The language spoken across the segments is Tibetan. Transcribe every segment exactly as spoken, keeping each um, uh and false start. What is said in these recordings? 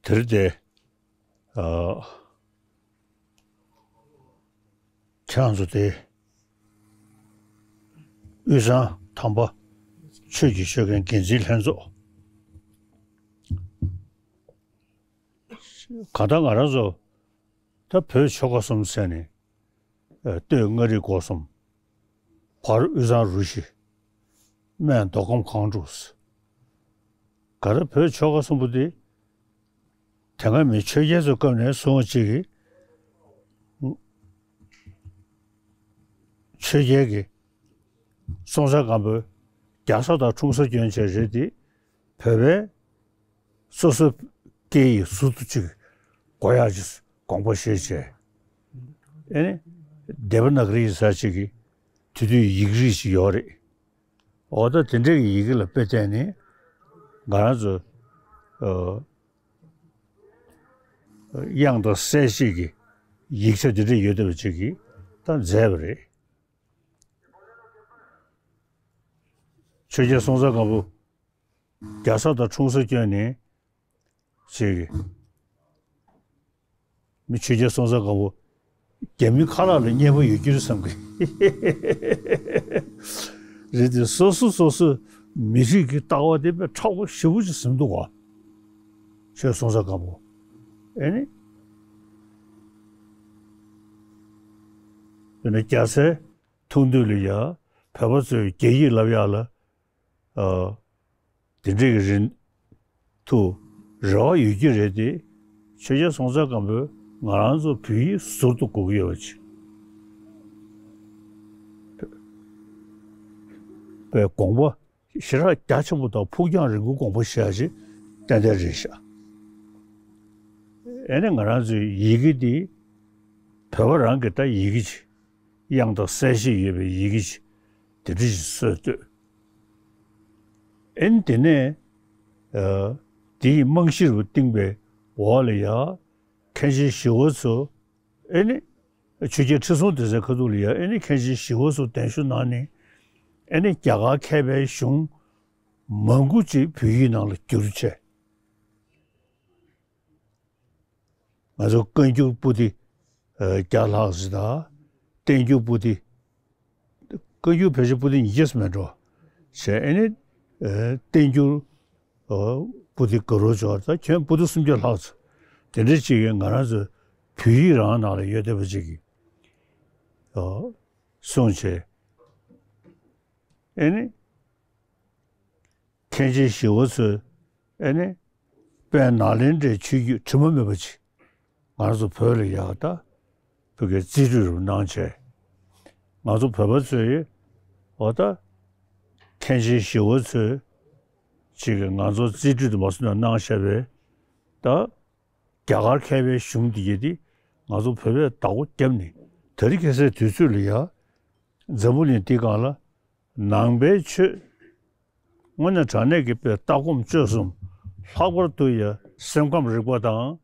དེར་དེ། ཨ། ཁྱེད་རང་ཚོ་དེ། དབུས་གཙང་དམ་པ་ཆོས་ཀྱི་ཆོས་མཁན་འགན་འཛིན་ལྷན་ཚོགས། གང་ལྟར་ང་རང་ཚོ་ད་བོད་ཆོལ་ཁ་གསུམ་ཟེར་ནས། ཨ། སྟོད་མངའ་རིས་སྐོར་གསུམ། བར་དབུས་གཙང་རུ་བཞི། སྨད་མདོ་ཁམས་སྒང་དྲུག། ག་རེ་བོད་ཆོལ་ཁ་གསུམ་པོ་དེ། དེ་སྔ་མི་ཆོས་རྒྱལ་ཚོའི་སྐབས་ནས་བཟུང་བ་ཅིག་གིས། ཆོས་རྒྱལ་གྱིས་སྲོང་བཙན་སྒམ་པོས་རྒྱ་བཟའ་དང་འཁྲུངས་ས་སྐྱོན་བྱས་རེད་དེ། བོད་པའི་སོ་སོའི་སྐད་ཡིག་ཟུར་དུ་ཅིག་གོ་ཡག་ཅིག་དགོངས་པ་བཞེས་བྱས། ཨེ་ནི། དེ་བ་ན་ག་རི་ཡི་ས་ཅིག་གི་དེ་དུས་ཡིག་རིགས་ཅིག་ཡོད་རེད། འོ་ད་དེ་འདྲའི་ཡི་གེ་ལ་དཔེ་བལྟས་ནས་ང་རང་ཚོ། ཨ། དབྱངས་དང་གསལ་བྱེད་ཀྱི་ཡིག་ཆ་དེ་འདྲ་ཡོད་བསྡད་པ་ཅིག་གིས་ད་མཛད་པ་རེད། ཆོས་རྒྱལ་སྲོང་བཙན་སྒམ་པོ་རྒྱ་བཟའ་དང་འཁྲུངས་ས་སྐྱོན་ནས་ཅིག་གིས། མི་ཆོས་རྒྱལ་སྲོང་བཙན་སྒམ་པོ་རྒྱ་མིའི་ཁ་ལག་ལ་མཉེས་པོ་ཡོད་རྒྱུ་རེད་བསམ་གི། རེད་དེ། སོ་སོ་སོ་སོའི་མི་རིགས་ཀྱི་ལྟ་བ་དེ་དཔེ་མཁྲེགས་པོ་ཞེ་པོ་ཅིག་ཟིན་འདུག་ག། ཆོས་སྲོང་བཙན་སྒམ་པོ། ཨེ་ནི། དཔེར་ན་རྒྱ་བཟའི་ཐུགས་འདོད་ལ་ཡ། བོད་པ་ཚོས་རྒྱ་ཡིག་ལབ་ཡག་ལ། ཨ། དེ་འདྲའི་གི་རིན་ཐུ་རེ་བ་ཡོད་ཀྱི་རེད་དེ། ཆོས་རྒྱལ་སྲོང་བཙན་སྒམ་པོས་ང་རང་ཚོ་བོད་ཡིག་ཟུར་དུ་དགོས་ཀྱི་ཡོད་པ་ཅིག་པའི་དགོངས་པ་ཞེ་དྲག་རྒྱ་ཆེན་པོ་དང་ཕུགས་རྒྱང་རིང་པོའི་དགོངས་པ་བཞེས་ཡག་ཅིག་ཏན་ཏན་རེད་ཤག། ཨེ་ནི་ང་རང་ཚོའི་ཡི་གེ་འདི་བོད་པ་རང་གི་ད་ཡི་གེ་ཅིག། དབྱངས་དང་གསལ་བྱེད་ཡོད་པའི་ཡི་གེ་ཅིག་དེ་འདྲ་ཞིག་སྲོལ་བཏོད། ཨེ་ནི་དེ་ནས། ཨ། དེ་ཡི་རྨང་གཞི་རུ་བཏིང་བའི་འོག་ལ་ཡ། མཁན་ཆེན་ཞི་བ་འཚོ། ཨེ་ནི། ཆོས་རྒྱལ་ཁྲི་སྲོང་ལྡེ་བཙན་ཁ་ཐུག་ལ་ཡ། ཨེ་ནི་མཁན་ཆེན་ཞི་བ་འཚོ་གདན་ཞུ་གནང་ནས། ཨེ་ནི་རྒྱ་གར་མཁས་པའི་གཞུང་མང་པོ་ཅིག་བོད་ཡིག་ནང་ལ་བསྒྱུར་བྱས། ང་ཚོ་བཀའ་འགྱུར་པོ་ཏི། ཨ། བརྒྱ་ལྷག་ཙམ་དང་། བསྟན་འགྱུར་པོ་ཏི། བཀའ་འགྱུར་ཕལ་ཆེར་པོ་ཏི་ཉིས་བརྒྱ་ཙམ་མེད་འགྲོ། བྱས་ཨེ་ནི། ཨ། བསྟན་འགྱུར། ཨ། པོ་ཏི་དགའ་རབ་འབྱོར། ད་ཁྱོན་པོ་ཏི་སུམ་བརྒྱ་ལྷག་ཙམ། དེ་འདྲ་ཅིག་གིས་ང་རང་ཚོ་བོད་ཡིག་རང་ནང་ལ་ཡོད་བསྡད་པ་ཅིག་གིས། ཨ། གསུངས་བྱས། ཨེ་ནི། མཁན་ཆེན་ཞི་བ་འཚོས། ཨེ་ནི། དཔལ་ནཱ་ལེནྡྲའི་ཆོས་བརྒྱུད་དྲི་མ་མེད་པ་ཅིག་ང་ཚོ་བོད་ལ་ཡག་ད། བོད་སྐད་རྩིས་སྤྲོད་རུ་གནང་བྱས། ང་ཚོ་བོད་པ་ཚོས། འོ་ད། མཁན་ཆེན་ཞི་བ་འཚོས་ཅིག་གིས་ང་ཚོ་རྩིས་སྤྲོད་དུ་མ་སོང་ན་གནང་བཞག་པའི། ད། རྒྱ་གར་མཁས་པའི་གཞུང་འདི་གྱད་དེ་ང་ཚོ་བོད་པས་བདག་པོ་བརྒྱབ་ནས། དེ་རིང་ཁ་སང་དུས་ཚོད་ལ་ཡ། འཛམ་བུ་གླིང་འདི་སྒང་ལ། ནང་པའི་ཆོས། དངོས་གནས་དྲང་གནས་ཀྱི་དཔེ་ལྟ་སྒོམ་སྤྱོད་གསུམ། ལྷག་པར་དུ་ཡ་སེམས་ཁམས་རིག་པ་དང་།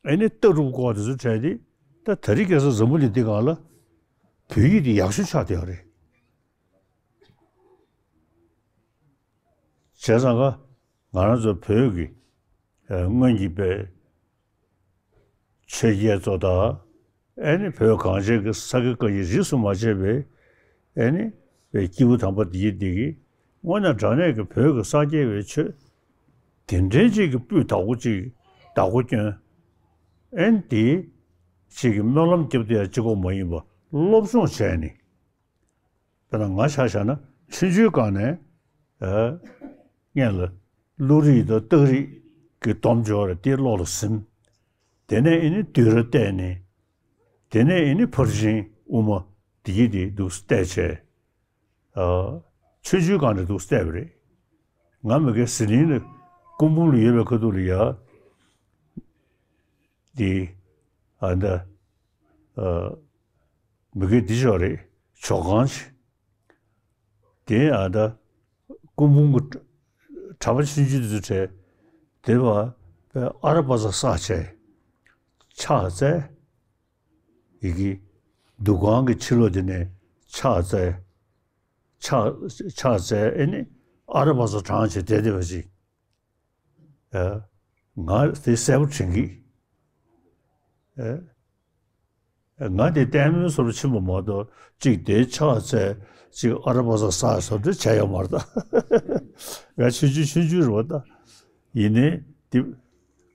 ཨེ་ནི་ལྟ་གྲུབ་སྐོར་དེ་ཚོ་བྲལ་ཏེ། ད་དེ་རིང་ཁ་སང་འཛམ་བུ་གླིང་འདི་སྒང་ལ་བོད་ཡིག་དེ་ཡག་ཤོས་ཆགས་བསྡད་ཡོད་རེད། བྱས་ཙང་ཀ་ང་རང་ཚོ་བོད་ཀྱི། ཨ། སྔོན་གྱི་དཔེ། ཆོས་རྒྱལ་ཚོ་དང་། ཨེ་ནི་བོད་གངས་ཅན་གྱི་ས་དགེ་བཀའ་རྙིང་རིས་སུ་མ་ཆད་པའི། ཨེ་ནི་བའི་སྐྱེས་བུ་དམ་པ་འདི་ཡི་འདི་གིས། དངོས་གནས་དྲང་གནས་ཀྱི་བོད་ཀྱི་སངས་རྒྱས་པའི་ཆོས་དེ་འདྲའི་ཅིག་གི་སྤུས་དག་པོ་ཅིག་བདག་པོ་བསྐྱོན། ཨེ་ནི་དེ་ཅིག་གི་སྨོན་ལམ་རྒྱབ་སྟེ་ཡང་གཅིག་པོ་མ་ཡིན་པ་སློབ་སྦྱོང་བྱས་ནས། དཔེར་ན་ང་ཆ་བཞག་ན་ཆུང་ཆུང་སྒང་ནས། ཨ། སྔོན་ལ་བློ་རིག་དང་རྟགས་རིག་གི་སྡོམ་འཇོག་རེ་དེ་བློ་ལ་ཟིན། དེ་ནས་ཨེ་ནི་བསྡུས་གྲྭ་བལྟས་ནས། དེ་ནས་ཨེ་ནི་ཕར་ཕྱིན་དབུ་མ་འདི་གྱད་དེ་འདུག་སེ་བལྟས་བྱས། ཨ། ཆུང་ཆུང་སྒང་ནས་འདུག་སེ་བལྟས་པ་རེད། ང་མ་གིའི་ཟི་ལིང་ལ་སྐུ་འབུམ་ལ་ཡོད་པའི་ཁ་ཐུག་ལ་ཡ། འདི། ཨ། འདི། ཨ། མ་གིའི་འདི་ཅིག་ཡོད་རེད། ཇོ་ཁང་ཅིག། དེ་ཨ་ད་སྐུ་འབུམ་གྱི་གྲྭ་པ་ཆུང་ཆུང་དེ་ཚོ་གྲས་དེ་བ་ཨ་ར་པ་ཙ་བསགས་བྱས། ཕྱག་བཙལ། ཡི་གེ་འདུ་ཁང་གི་ཕྱི་ལོགས་དེ་ནས་ཕྱག་བཙལ། ཕྱག་ཕྱག་བཙལ། ཨེ་ནི་ཨ་ར་པ་ཙ་བགྲངས་བྱས་བསྡད་བསྡད་པ་ཅིག། ཨ། ང་དེ་གསལ་པོ་དྲན་གི། ཨེ། ང་དེ་ལྟད་མོའི་བཟོ་འདྲ་ཕྱིན་པ་མ་གཏོགས་གཅིག་དེ་ཕྱག་འཚལ་གཅིག་ཨ་ར་པ་ས་ས་བཟོ་འདྲ་བྱས་ཡོད་མ་རེད་ད། ང་ཆུང་ཆུང་ཆུང་ཆུང་རེད་པ་ད། ཡིན་ནའི་དེ་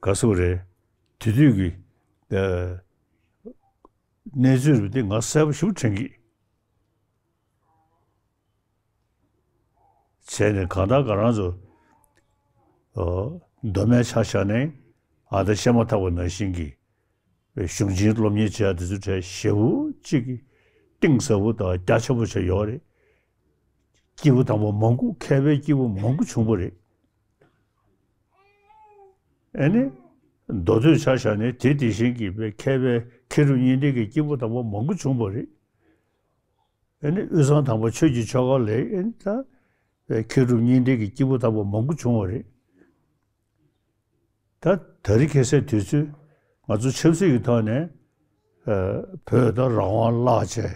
ག་སུ་རེད། དེ་དུས་ཀྱི་ཨེ། གནས་ཚུལ་རེད་པ་དེ་ང་གསལ་པོ་ཞིག་དྲན་གི། བྱས་ནས་གང་ལྟར་ང་རང་ཚོ། ཨོ། མདོ་སྨད་ཆ་བཞག་ནས་ཨ་ད་བཤད་མ་ཐག་པ་ནང་བཞིན་གྱི་གཞུང་ཆེན་སློབ་གཉེར་བྱེད་ཡ་དེ་ཚོ་གྲས་ཞེ་པོ་གཅིག་གི་གཏིང་ཟབ་པོ་དང་རྒྱ་ཆེན་པོ་ཞིག་ཡོད་རེད། སྐྱེས་བུ་དམ་པ་མང་པོ་མཁས་པའི་སྐྱེས་བུ་མང་པོ་བྱུང་པ་རེད། ཨེ་ནི། མདོ་སྟོད་ཆ་བཞག་ནས་དེ་དེ་བཞིན་གྱི་མཁས་པའི་མཁས་གྲུབ་གཉིས་ལྡན་གྱི་སྐྱེས་བུ་དམ་པ་མང་པོ་བྱུང་པ་རེད། ཨེ་ནི་དབུས་གཙང་དམ་པ་ཆོས་ཀྱི་ཆོ་ག་ལས་ཨེ་ནི་ད། མཁས་གྲུབ་གཉིས་ལྡན་གྱི་སྐྱེས་བུ་དམ་པ་མང་པོ་བྱུང་བ་རེད། ད་ད་རེས་ཁ་སང་དུས་ཚོད་ང་ཚོ་ཆབ་སྲིད་ཀྱི་ཐོག་ནས་ཨ། བོད་ད་རང་དབང་བརླག་བྱས།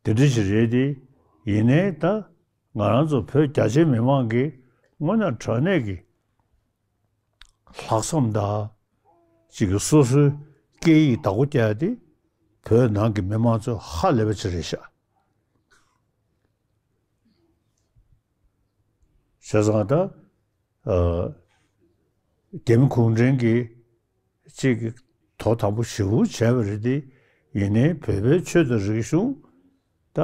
དེ་འདྲ་ཞིག་རེད་དེ། ཡིན་ནའི་ད་ང་རང་ཚོ་བོད་རྒྱ་ཆེའི་མི་མང་གིས་དངོས་གནས་དྲང་གནས་ཀྱི་ལྷག་བསམ་དང་། གཅིག་གི་སོ་སོའི་སྐད་ཡིག་བདག་པོ་རྒྱག་ཡ་དེ་བོད་ནང་གི་མི་མང་ཚོས་ཧ་ལས་པ་ཅིག་རེད་ཤག་བྱས་ཙང་ད། ཨ། རྒྱ་མི་གུང་ཁྲན་གྱིས་གཅིག་གི་དོ་དམ་པོ་ཞེ་པོ་བྱས་པ་རེད་དེ། ཡིན་ནའི་བོད་པའི་ཆོས་དང་རིག་གཞུང་ད་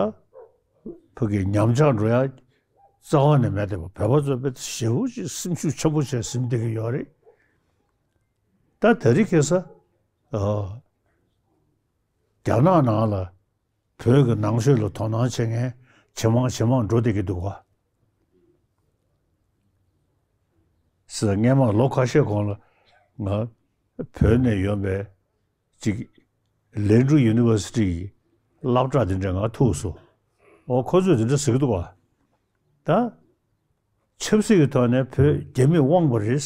ཕ་གི་ཉམས་ཆག་འགྲོ་ཡ་རྩ་བ་ནས་མེད་བསྡད་པ། བོད་པ་ཚོ་དཔེ་ཞེ་པོ་ཅིག་སེམས་ཤུགས་ཆེན་པོ་བྱས་ཟིན་བསྡད་ཀྱི་ཡོད་རེད། ད་ད་རེས་ཁ་སང་། ཨ། རྒྱ་ནག་ནང་ལ་བོད་ཀྱི་ནང་ཆོས་ལ་དོ་སྣང་བྱེད་མཁན་ཇེ་མང་ཇེ་མང་འགྲོ་བསྡད་ཀྱི་འདུག་ག་ཟེར། སྔན་མ་ལོ་ཁ་ཤས་གོང་ལ་ང་བོད་ནས་ཡོང་པའི་ཅིག་ལན་ཀྲུའུ་ཡུ་ནི་ཝར་སི་ཊི་ཡི་སློབ་གྲྭ་དེ་འདྲ་ང་ཐུག་སོང་། ཨོ། ཁོ་ཚོས་དེ་འདྲ་ཟེར་གྱི་འདུག་ག་ད་ཆབ་སྲིད་ཀྱི་ཐོག་ནས་བོད་རྒྱ་མིས་དབང་བ་རེད།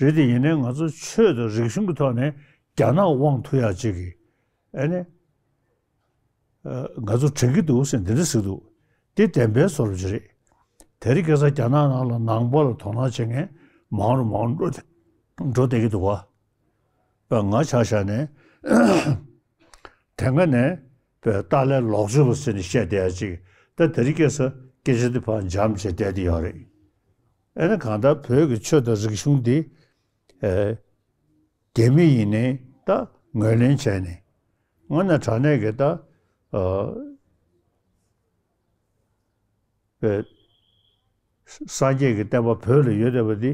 རེད་དེ་ཡིན་ནའི་ང་ཚོ་ཆོས་དང་རིག་གཞུང་གི་ཐོག་ནས་རྒྱ་ནག་དབང་ཐུབ་ཡག་ཅིག་གི་ཨ་ནི། ཨ། ང་ཚོ་དྲན་གྱི་འདུག་ཟེར་འདི་འདྲ་ཟེར་འདུག་དེ་བདེན་པའི་བཟོ་འདྲ་ཅིག་རེད། དེ་རིང་ཁ་སང་རྒྱ་ནག་ནང་ལ་ནང་པ་ལ་དོ་སྣང་བྱེད་མཁན་མང་རུ་མང་རུ་འགྲོ་འགྲོ་བསྡད་ཀྱི་འདུག་ག་པ། ང་ཆ་བཞག་ནས་དེ་སྔ་ནས་པའི་ཏཱ་ལའི་ལོག་སྤྱོད་པ་ཟེར་ནས་བཤད་བསྡད་ཡ་ཅིག་ད་དེ་རིང་ཁ་སང་སྐད་ཆ་དེ་ཕར་འཇམ་བྱས་བསྡད་དེ་ཡོད་རེད། ཨེ་ནི་གང་ལྟར་བོད་ཀྱི་ཆོས་དང་རིག་གཞུང་འདི། ཨེ། རྒྱ་མི་ཡིན་ནའི་ད་ངོས་ལེན་བྱས་ནས། དངོས་གནས་དྲང་གནས་ཀྱི་ད། ཨ། པའི་སངས་རྒྱས་ཀྱི་བསྟན་པ་བོད་ལ་ཡོད་བསྡད་པ་འདི་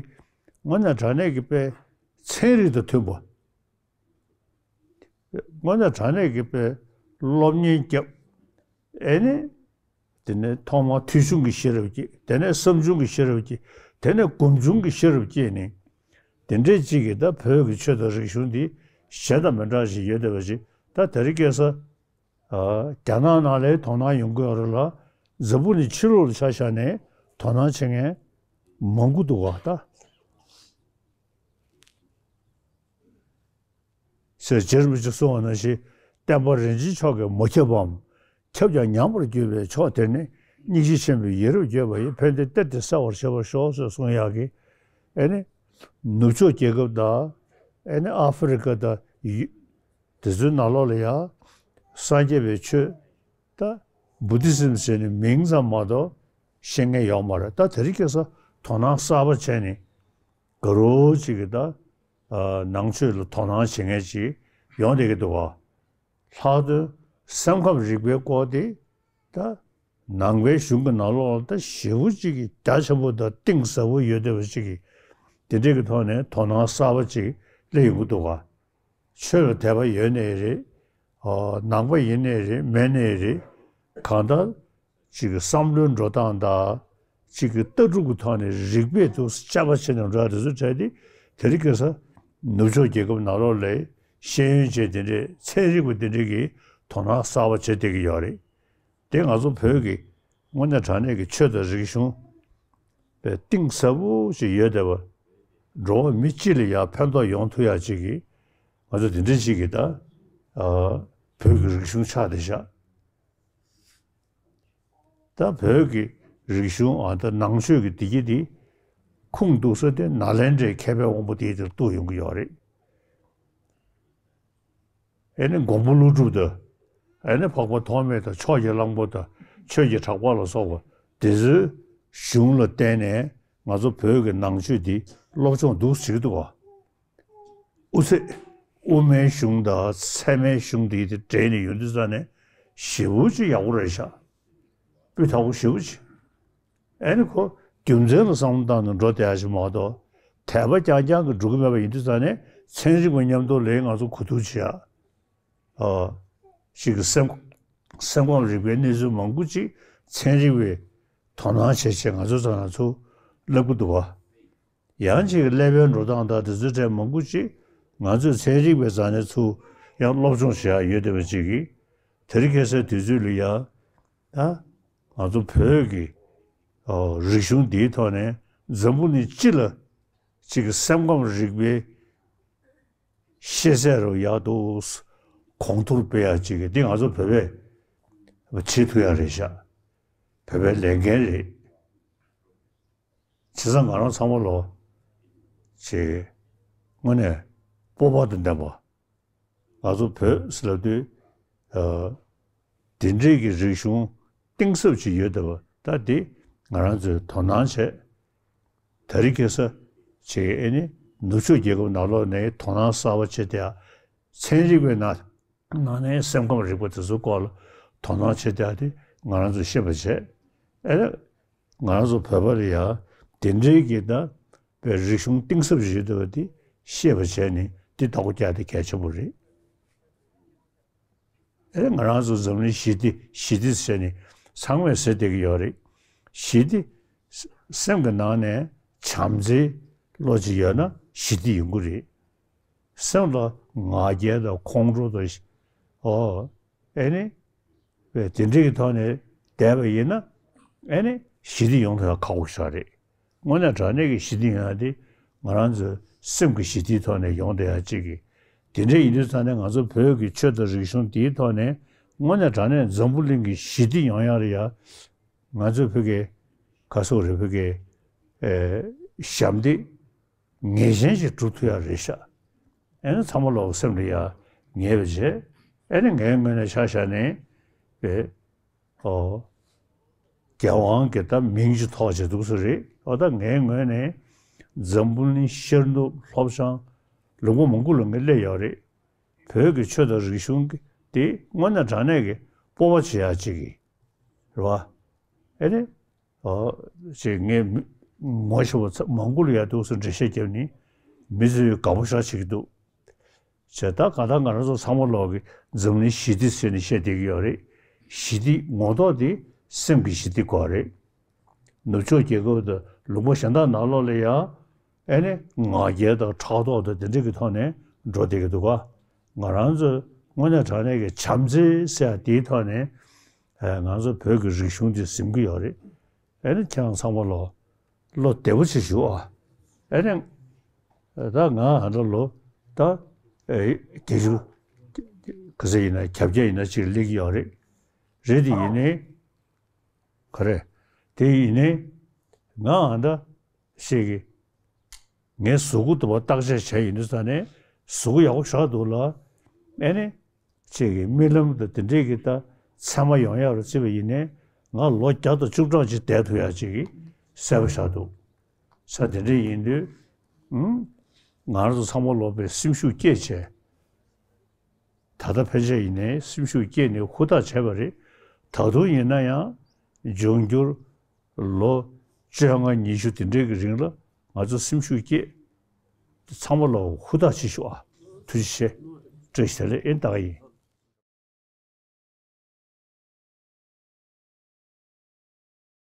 དངོས་གནས་དྲང་གནས་ཀྱི་པའི་ཚན་རིག་དང་མཐུན་པ། དངོས་གནས་དྲང་གནས་ཀྱི་པའི་སློབ་གཉེར་བརྒྱབ། ཨེ་ནི། དེ་ནས་ཐོག་མར་ཐོས་བྱུང་གི་ཤེས་རབ་སྐྱེས། དེ་ནས་བསམ་བྱུང་གི་ཤེས་རབ་སྐྱེས། དེ་ནས་སྒོམ་བྱུང་གི་ཤེས་རབ་སྐྱེས་ནས། དེ་འདྲས་ཅིག་གིས་ད་བོད་ཀྱི་ཆོས་དང་རིག་གཞུང་འདི་གཞན་དང་མི་འདྲ་ཞིག་ཡོད་བསྡད་པ་ཞིག་ད་དེ་རིང་ཁ་སང་། ཨ། རྒྱ་ནག་ནང་ལ་དོ་སྣང་ཡོང་གི་ཡོད་རེད་ལ། འཛམ་བུ་གླིང་ཕྱི་ལོགས་ལ་ཆ་བཞག་ནས་དོ་སྣང་བྱེད་མཁན་མང་པོ་འདུག་ག་ད། ཟེར་རྗེ་རིན་པོ་ཆེས་གསུངས་པ་ནང་བཞིན། བསྟན་པ་རིན་ཆེན་མཆོག་གིས་མ་ཁྱབ་པའམ། ཁྱབ་ཀྱང་ཉམས་པར་གྱུར་པའི་ཕྱོགས་དེར་ནི། སྙིང་རྗེ་ཆེན་པོས་ཡིད་རབ་བསྐྱོད་པ་ཡིས། ཕན་བདེའི་གཏེར་དེ་གསལ་བར་བྱེད་པར་ཤོག་ཟེར་གསུང་ཡག་གི། ཨེ་ནི། ནུབ་ཕྱོགས་རྒྱལ་ཁབ་དང་། ཨེ་ནི་ཨ་ཧྥེ་རི་ཁ་དང་ཡུ། དེ་ཚོའི་ནང་ལོགས་ལ་ཡང་། སངས་རྒྱས་པའི་ཆོས། ད། བུ་དྷི་སིམ་ཟེར་ནས་མིང་ཙམ་མ་གཏོགས་ཤེས་མཁན་ཡོད་མ་རེད། ད་དེ་རིང་ཁ་སང་དོ་སྣང་གསར་པ་བྱས་ནས། དགའ་རོགས་ཅིག་གིས་ད། ཨ། ནང་ཆོས་ལ་དོ་སྣང་བྱེད་མཁན་ཅིག་ཡོང་བསྡད་ཀྱི་འདུག་ག་ལྷག་དོན་སེམས་ཁམས་རིག་པའི་སྐོར་དེ་ད་ནང་པའི་གཞུང་གི་ནང་ལོགས་ལ་ད་ཞེ་པོ་ཅིག་གི་རྒྱ་ཆེན་པོ་དང་གཏིང་ཟབ་པོ་ཡོད་བསྡད་པ་ཅིག་གིས་དེ་འདྲས་ཀྱི་ཐོག་ནས་དོ་སྣང་གསར་པ་ཅིག་སླེབས་ཡོང་གི་འདུག་ག་ཆོས་ལ་དད་པ་ཡོད་ནའི་རེད། ཨ། ནང་པ་ཡིན་ནའི་རེད། མེད་ནའི་རེད། གང་ལྟར་ཅིག་གི་བསམ་བློའི་འགྲོ་སྟངས་དང་། ཅིག་གི་ལྟ་གྲུབ་ཀྱི་ཐོག་ནས་རིགས་པས་འདུག་དཔྱད་པ་བྱས་ནས་འགྲོ་ཡ་དེ་ཚོ་གྲས་དེ། དེ་རིང་ཁ་སང་ནུབ་ཕྱོགས་རྒྱལ་ཁབ་ནང་ལོགས་ལ་ཤེས་ཡོན་ཅན་དེ་འདྲས། ཚན་རིག་པ་དེ་འདྲས་ཀྱིས་དོ་སྣང་གསར་པ་བྱེད་བསྡད་ཀྱི་ཡོད་རེད། དེ་ང་ཚོ་བོད་ཀྱི་དངོས་གནས་དྲང་གནས་ཀྱི་ཆོས་དང་རིག་གཞུང་པའི་གཏིང་ཟབ་པོ་ཞིག་ཡོད་བསྡད་པ། འགྲོ་བ་མི་སྤྱི་ལ་ཡང་ཕན་ཐོགས་ཡོང་ཐུབ་ཡག་ཅིག་གི། ང་ཚོ་དེ་འདྲ་ཅིག་གི་ད། ཨ། བོད་ཀྱི་རིག་གཞུང་ཆགས་བསྡད་ཤག་ད་བོད་ཀྱི་རིག་གཞུང་། ཨ། ད་ནང་ཆོས་ཀྱི་བདེ་སྐྱིད་འདི། ཁུངས་གཏུགས་ས་དེ་ནཱ་ལེནྡྲའི་མཁས་པའི་དབང་པོ་དེའི་དེར་གཏུགས་ཡོང་གི་ཡོད་རེད། ཨེ་ནི་མགོན་པོ་ཀླུ་སྒྲུབ་དང་། ཨེ་ནི་འཕགས་པ་ཐོགས་མེད་དང་ཕྱོགས་ཀྱི་གླང་པོ་དང་ཆོས་ཀྱི་གྲགས་པ་ལ་སོགས་པ་དེ་ཚོའི་གཞུང་ལ་བརྟེན་ནས་ང་ཚོ་བོད་ཀྱི་ནང་ཆོས་འདི་སློབ་སྦྱོང་འདུག་བྱེད་ཀྱི་འདུག་ག། དབུ་ཚད། དབུ་མའི་གཞུང་དང་ཚད་མའི་གཞུང་དེ་དེ་འདྲེས་ནས་ཡོང་དུས་ཙང་ནས་ཞེ་པོ་ཅིག་ཡག་པོ་རེད་ཤག། སྤུས་དག་པོ་ཞེ་པོ་ཅིག། ཨེ་ནི་ཁོ་རྒྱུ་མཚན་ལ་བསམ་བློ་བཏང་ནས་འགྲོ་བསྡད་ཡ་ཞིག་མ་གཏོགས། དད་པ་རྐྱང་རྐྱང་གིས་འགྲོ་གི་མེད་པ་ཡིན་དུས་ཙང་ནས་ཚན་རིག་པ་མཉམ་དུ་ལ་ང་ཚོ་གོ་བསྡུར་བྱེད་ཡ། ཨ། ཞིག་གི་སེམས། སེམས་ཁམས་རིག་པའི་གནས་ཚུལ་མང་པོ་ཅིག་ཚན་རིག་པས་དོ་སྣང་བྱེད་བྱེད་ང་ཚོ་ཚོ་ང་ཚོ་ལབ་གི་འདུག་བ། ཡང་ཅིག་ཀླད་པའི་འགྲོ་སྟངས་དང་དེ་ཚོའི་གྲས་མང་པོ་ཅིག་ང་ཚོས་ཚན་རིག་པའི་རྩ་ནས་ཚུར་ཡང་སློབ་སྦྱོང་བྱེད་ཡ་ཡོད་བསྡད་པ་ཅིག་གིས། དེ་རིང་ཁ་སང་དུས་ཚོད་ལ་ཡ། ད་ང་ཚོ་བོད་ཀྱི་ཨོ་རིག་གཞུང་འདིའི་ཐོག་ནས་འཛམ་བུ་གླིང་སྤྱི་ལ་ཅིག་གི་སེམས་ཁམས་རིག་པའི་ཤེས་ཚད་རུ་ཡག་ཏུ་གོང་མཐོར་སྤེལ་ཡ་ཅིག་གི་འདི་ང་ཚོ་བོད་པས་བྱེད་ཐུབ་ཡ་རེད་ཤག། བོད་པའི་ལས་འགན་རེད། བྱས་ཙང་ང་རང་ཚང་མ་ལོ་ཅིག་དངོས་གནས་སྤོབས་པ་དང་ལྡན་པ། ང་ཚོ་བོད་ཟེར་ལབ་དུས། ཨ། དེ་འདྲའི་གི་རིག་གཞུང་གཏིང་ཟབ་ཅིག་ཡོད་བསྡད་པ་ད་འདི་ང་རང་ཚོས་དོ་སྣང་བྱས། དེ་རིང་ཁ་སང་ཅིག་ཨེ་ནི་ནུབ་ཕྱོགས་རྒྱལ་ཁབ་ནང་ལོགས་ནས་དོ་སྣང་གསར་པ་བྱེད་བསྡད་ཡ། ཚན་རིག་པའི་ནང་ནང་ནས་སེམས་ཁམས་རིག་པ་དེ་ཚོའི་སྐོར་ལ་དོ་སྣང་བྱེད་བསྡད་ཡ་དེ་ང་རང་ཚོས་ཤེས་པ་བྱས། ཨེ་ནི་ང་རང་ཚོ་བོད་པ་ལ་ཡ་དེ་འདྲའི་གི་ད་པའི་རིག་གཞུང་གཏིང་ཟབ་ཞིག་ཡོད་བསྡད་པ་དེ་ཤེས་པ་བྱས་ནས་འདི་ལྟ་སྐོར་རྒྱག་དེ་གལ་ཆེན་པོ་རེད། ཨེ་ང་རང་ཚོ་འཛམ་གླིང་ཞི་བདེ་ཞི་བདེ་ཟེར་ནས་ཚང་མས་ཟེར་བསྡད་ཀྱི་ཡོད་རེད། ཞི་བདེ། སེམས་ཀྱི་ནང་ནས་བྱམས་བརྩེའི་བློ་ཅིག་ཡོད་ན་ཞི་བདེ་ཡོང་གི་རེད། སེམས་ལ་ང་རྒྱལ་དང་ཁོང་ཁྲོ་དང་། ཨོ། ཨེ་ནི། དེ་འདྲའི་གི་ཐོག་ནས་བསྡད་པ་ཡིན་ན། ཨེ་ནི་ཞི་བདེ་ཡོང་ཐུབ་ཡ་ཁག་པོ་ཞིག་རེད། དངོས་གནས་དྲང་གནས་ཀྱི་ཞི་བདེ་ཡོང་ཡ་དེ་ང་རང་ཚོའི་སེམས་ཀྱི་ཞི་བདེའི་ཐོག་ནས་ཡོང་བསྡད་ཡ་གཅིག་གི། དེ་འདྲ་ཡིན་དུས་ཙང་ནས་ང་ཚོ་བོད་ཀྱི་ཆོས་དང་རིག་གཞུང་འདིའི་ཐོག་ནས་དངོས་གནས་དྲང་གནས་འཛམ་བུ་གླིང་གི་ཞི་བདེ་ཡོང་ཡ་ལ་ཡ། ང་ཚོ་བོད་ཀྱི་ག་སོག་རེད་བོད་ཀྱི་ཨེ་ཞབས་འདེགས་ངེས་ཅན་ཞིག་སྒྲུབ་ཐུབ་ཡ་རེད་ཤག། ཨེ་ནི་ཚང་མ་ལོག་སེམས་ལ་ཡ་ངེས་པ་བྱས། ཨེ་ནི་ངའི་ངོས་ནས་ཆ་བཞག་ནས་པའི་ཨོ། རྒྱལ་དབང་གི་ད་མིང་ཅིག་ཐོགས་བྱས་འདུག་སེ་རེད། ཨོ་ད་ངའི་ངོས་ནས་འཛམ་བུ་གླིང་ཤར་ནུབ་ལྷོ་བྱང་ལུང་པ་མང་པོ་ལ་ངས་སླེབས་ཡོད་རེད། བོད་ཀྱི་ཆོས་དང་རིག་གཞུང་གི་དེ་དངོས་གནས་དྲང་གནས་ཀྱི་སྤོབས་པ་བྱེད་ཡ་ཅིག་གི་རེད་བ། ཨེ་ནི། ཨོ། ཅིག་ངས་མི་ངོ་ཤེས་པ་ཚ་མང་པོ་ལ་ཡ་འདུག་སེ་འགྲེལ་བཤད་བརྒྱབ་ནས་མི་ཚོས་དགའ་པོ་ཞེ་དྲག་བྱེད་ཀྱི་འདུག། བྱས་ད་ག་ད་ང་རང་ཚོ་ཚང་མ་ལོག་གི་འཛམ་གླིང་ཞི་བདེ་ཟེར་ནས་བཤད་བསྡད་ཀྱི་ཡོད་རེད། ཞི་བདེ་ངོ་ཐོག་དེ་སེམས་ཀྱི་ཞི་བདེ་དགོས་རེད། ནུབ་ཕྱོགས་རྒྱལ་ཁབ་དང་ལུང་པ་གཞན་དག་ནང་ལོགས་ལ་ཡ། ཨེ་ནི་ང་རྒྱལ་དང་ཕྲག་དོག་དང་དེ་འདྲ་གི་ཐོག་ནས་འགྲོ་བསྡད་ཀྱི་འདུག་ག། ང་རང་ཚོ་དངོས་གནས་དྲང་གནས་ཀྱི་བྱམས་བརྩེ་ཟེར་ཡ་དེའི་ཐོག་ནས། ཨེ་ང་ཚོ་བོད་ཀྱི་རིག་གཞུང་དེ་ཟིན་གྱི་ཡོད་རེད། ཨེ་ནི་ཁྱེད་རང་ཚང་མ་ལོ། བློ་བདེ་པོ་ཅིག་བཞུགས་ཨ། ཨེ་ནི། ད་ང་ཨ་འདྲ་ལོ། ད། ཨེ། བརྒྱད་ཅུ། ག་ཚོད་ཡིན་ན་གྱ་བརྒྱད་ཡིན་ན་ཅིག་སླེབས་ཀྱི་ཡོད་རེད། རེད་དེ་ཡིན་ནའི། ག་རེ། དེ་ཡིན་ནའི། ང་ཨ་འདྲ། ཞིག་གི། ངའི་གཟུགས་པོ་དུ་བ་བརྟག་དཔྱད་བྱས་ཡིན་དུས་ཙང་ནས་གཟུགས་པོ་ཡག་པོ་ཞེ་དྲག་འདུག་ལ། ཨེ་ནི། ཅིག་གི་རྨི་ལམ་དང་དེ་འདྲས་ཀྱི་ད་མཚན་མ་ཡོང་ཡག་རུ་བརྩིས་པ་ཡིན་ནའི་ང་ལོ་བརྒྱ་དང་བཅུ་གྲངས་ཅིག་བསྡད་ཐུབ་ཡག་ཅིག་གི་གསལ་པོ་ཞིག་འདུག། ས་དེ་འདྲས་ཡིན་དུས། ཨུམ། ང་རང་ཚོ་ཚང་མ་ལོག་པའི་སེམས་ཤུགས་བསྐྱེད་བྱས། ད་ལྟ་ཕན་ཆད་ཡིན་ནའི་སེམས་ཤུགས་བསྐྱེད་ནས་ཧུར་ཐག་བྱས་པ་རེད། ད་དུང་ཡིན་ན་ཡང་འབྱུང་འགྱུར་ལོ་བཅོ་ལྔ་ཉི་ཤུ་དེ་འདྲའི་གི་རིང་ལ་ང་ཚོ་སེམས་ཤུགས་བསྐྱེད། ཚང་མ་ལ་ཧུར་ཐག་བྱེད་ཤོག་ཨ། ཐུགས་རྗེ་ཆེ། བཀྲ་ཤིས་བདེ་ལེགས། ཨེ་ད་ག་ཡིན།